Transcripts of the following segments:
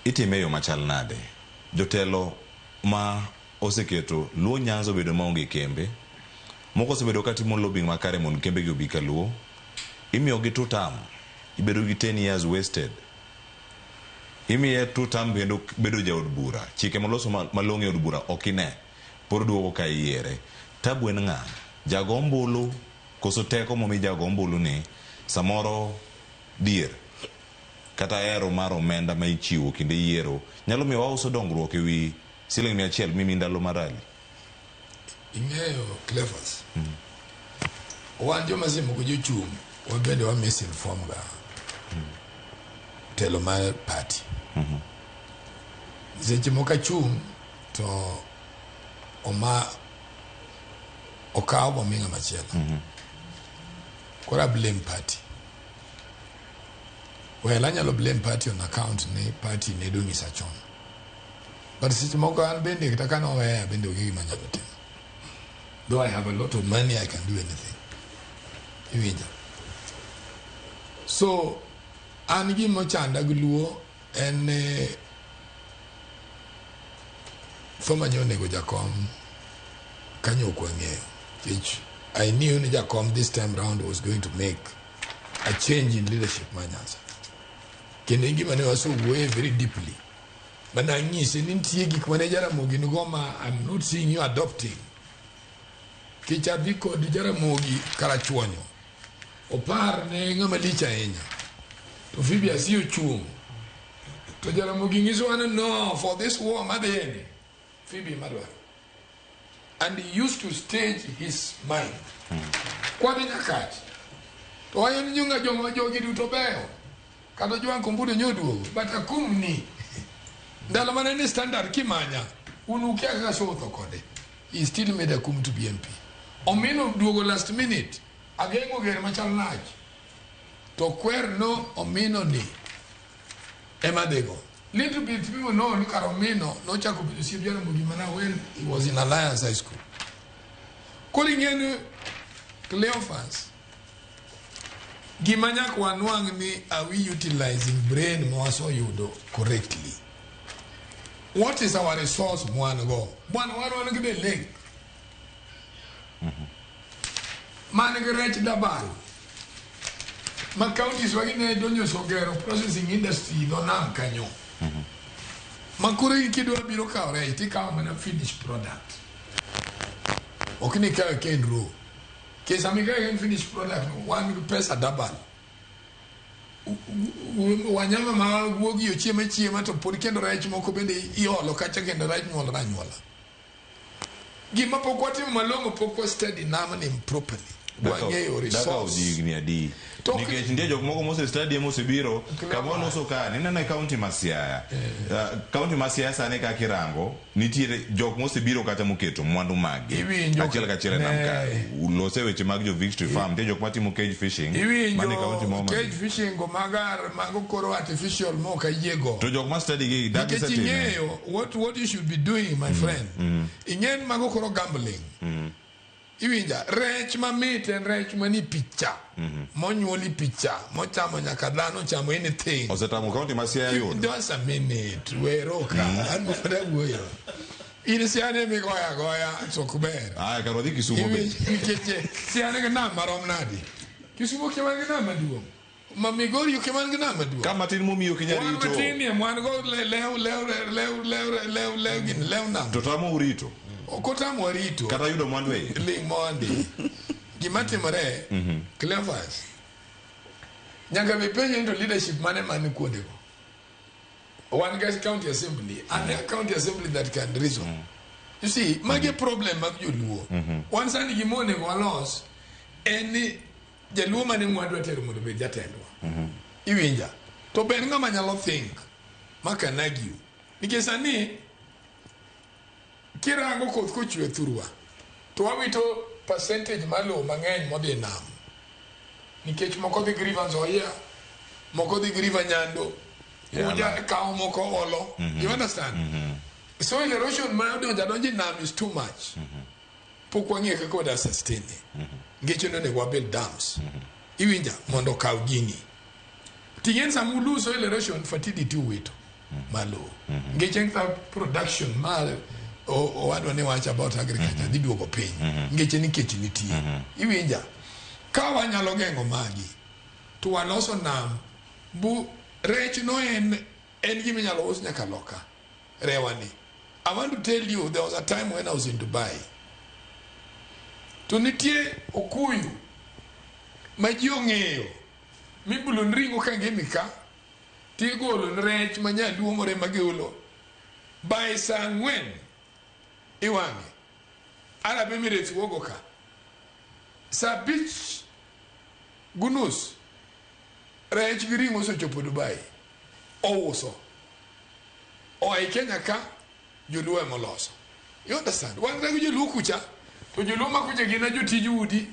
Itime e yo machal nade? Jotelo ma oseketo Luo Nyanza obedo maonge kembe, moko osebedo katimo lobbying makare mondo kembegi obi kaluo, imiyogi two term, ibedo gi 10 years wasted. Imiye two term kendo bedo jaod bura, chike moloso malong'o e od bura ok ine, pod oduogo ka iyiere. Tabu en ng'a? Jago ombulu koso teko momi jago ombulu ni samoro dhier kata hero mar omenda ma ichiwo kinde yiero nyalo miyo wauso dongruok e wi siling 100 mimi ndalo mar rally. Ing'eyo Cleophas, wan joma seche moko jochung' wan bende wa misinform ga telo mar party. Seche moko achung' to oma okaw bomi ng'ama chielo. Koro a blame party. Well, anyalo blame party on account ni party ne dong'isa chon. But seche moko an bende kata ka noweya bende onge gima anyalo timo. Though I have a lot of money, I can do anything. Iwinjo? So, an gima ochanda gi luo en ni tho ma nyonego jakom kanyo ok wang'eyo. Nikech I knew ni jakom this time round was going to make a change in leadership mar Nyanza. Kendo en gima ne wasewuoye very deeply. Mana anyise ni nitie gik mane Jaramogi nigo ma I'm not seeing you adopting. Kech adhi kod Jaramogi Karachuonyo. Opar ne ng'ama lich ahinya. To Phoebe Asiyo chung'. To Jaramogi nyisowa ni no, for this war madhiyeni, Phoebe madwaro. And he used to stage his mind. Kwadhi Nyakach. To wayo ni nyunga joma jogi duto beyo. Kata Ojwang' Kombudo nyoduogo. But akum ni. Ndalo mane ni standard kimanya. Un ukia kaka sowotho kode. He still made Akum to be MP. Omino duogo last minute. Ageng'o ger machal lach. To kwer no Omino ni ema dhigo. Little bit people know ni kar Omino nochako bedo osiep Jaramogi mana when he was in Alliance High School. Koro ing'e ni Cleophas, gima nyaka wanwang' ni are we utilizing brain ma waseyudo correctly? What is our resource mwan go? Bwana wan wan gi the lake. Man gi rech dabal. Ma counties wagi ne donyo ogero processing industry dho nam kanyo. Ma koro in kidwa biro kawo rech tikawo mana finished product. Ok ni ikawe ka en raw. Nikech sama ikawe ka en finished product no, wan gi pesa dabal. Wanyama ma guogi ochiemo achiema to pod kendo rech moko bende iolo kacha kendo rech nyuolore anyuola. Gima pok watimo malong'o pok wa study namni properly. Wang'eyo Dakawo resource. ji higni adi? Nikech nitie jok moko mose study mosebiro kama waloso ka nineno e county ma Siaya. County ma Siaya sani kaka irango nitiere jok mosebiro kata moketo mwandu maggi Iwinjo achiel kachiel e nam ka. ne. Lose weche mag jo Victory Farm nitie jok matimo cage fishing mane e county ma Iwinjo Homa Bay. cage fishing go magar mago koro artificial mok ayiego. To jok ma study gi dak Nikech gisetime. ing'eyo what you should be doing my friend. Ing'e ni mago koro gambling. Iwinja rech mamit en rech mani picha. Monyuoli picha, mochamo nyaka dhano chamo anything. Osetamo county ma Siaya yudo. Just a minute, wero ka, an pod awuoyo. In Siaya migoyo agoya to ok ber. Aya kar wadhi Kisumo be. Nikech Siaya nigi nam marom nadi? Kisumo kia wan gi nam maduong'. Ma Migori ok wan gi nam maduong'. Ka matin momiyo ok inyal Wan rito. matin nie wan go lew lew lew lew lew lew gini lew nam. To tamo urito. Ok otamwa rito. Kata yudo mwandu e iye. Ling' mondi. Gima timore, Cleophas, nyaka be penjo ni to leadership mane man kuondego. Wan ga county assembly, and a county assembly that can reason. You see, magi problem mag joluo. Wan sani gima onego walos en ni jaluo mane mwadwa tero mondo obed jatendwa. Iwinja? To ber ng'ama nyalo think ma can argue. Nikech sani kirango koth kochwe thurwa to wawito percentage mar lowo mang'eny modhi e nam. Nikech moko dhi gi River Nzoia, moko dhi gi River Nyando, kuja kawo moko olo. You understand? Soil erosion ma odonjo adonja e nam is too much. Pok wang'eyo kaka wada sustain ne. Nikech onego wabuild dams. Iwinja? Mondo okaw gini. Ting'en sama ulu soil erosion, fertility uwito. Malo. Nikech en kata production mar owadwa ne wacho about agriculture dhi duogo piny. Nikech ni kech nitie. Iwinja? Ka wanyalo geng'o magi, to waloso nam, bu rech no en gima inyalo us nyaka loka. Rewani. I want to tell you there was a time when I was in Dubai. To nitie okuyu ma ji ong'eyo mibulo ni ring'o ka ngimi ka tigolo ni rech ma nyaluo moro ema giulo by saa 4 iwang'e Arab Emirates wuogo ka saa 5:30 rech gi ring'o osechopo Dubai ouso oa e Kenya ka joluo ema oloso. You understand? Wan kata gi joluo kucha to joluo ma kucha gin a jotij udi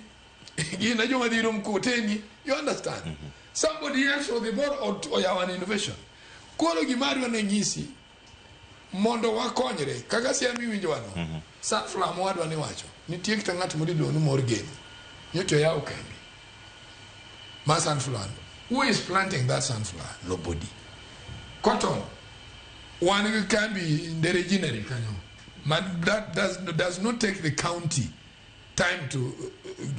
gin a joma dhiro mkokoteni. You understand? Somebody else odhi bor oyawo an innovation. Koro gima adwa ne nyisi mondo wakonyre kaka Siaya miwinjo wano sunflower mowadwa ni wacho nitie kata ng'at moro iluongo ni Morgan nyocha oyawo kambi mar sunflower. Who is planting that sunflower? Nobody. Cotton wan gi kambi Ndere Ginnery kanyo ma that does not take the county time to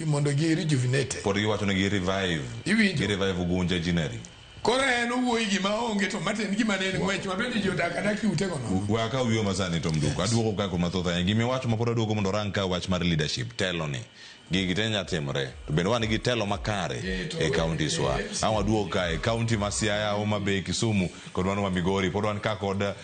mondo gi rejuvenate. Pod giwacho ni gi revive. Iwinjo? Gi revive Ugunja Ginnery. Koro en owuoyi gima onge to matin gima ne en ng'wech ma bende ji odak adak e utego nono. We akaw wiwa masani to Mduko. Aduogo ka kuom mathoth ahinya. Gima iwacho ma pod aduogo mondo orang ka wach mar leadership. Telo ni. Gigi te nya timore. To bende wan gi telo makare e counties wa. Ang' waduog kae. County ma Siaya, Homa Bay, Kisumu kod mano ma Migori. Pod wan ka kod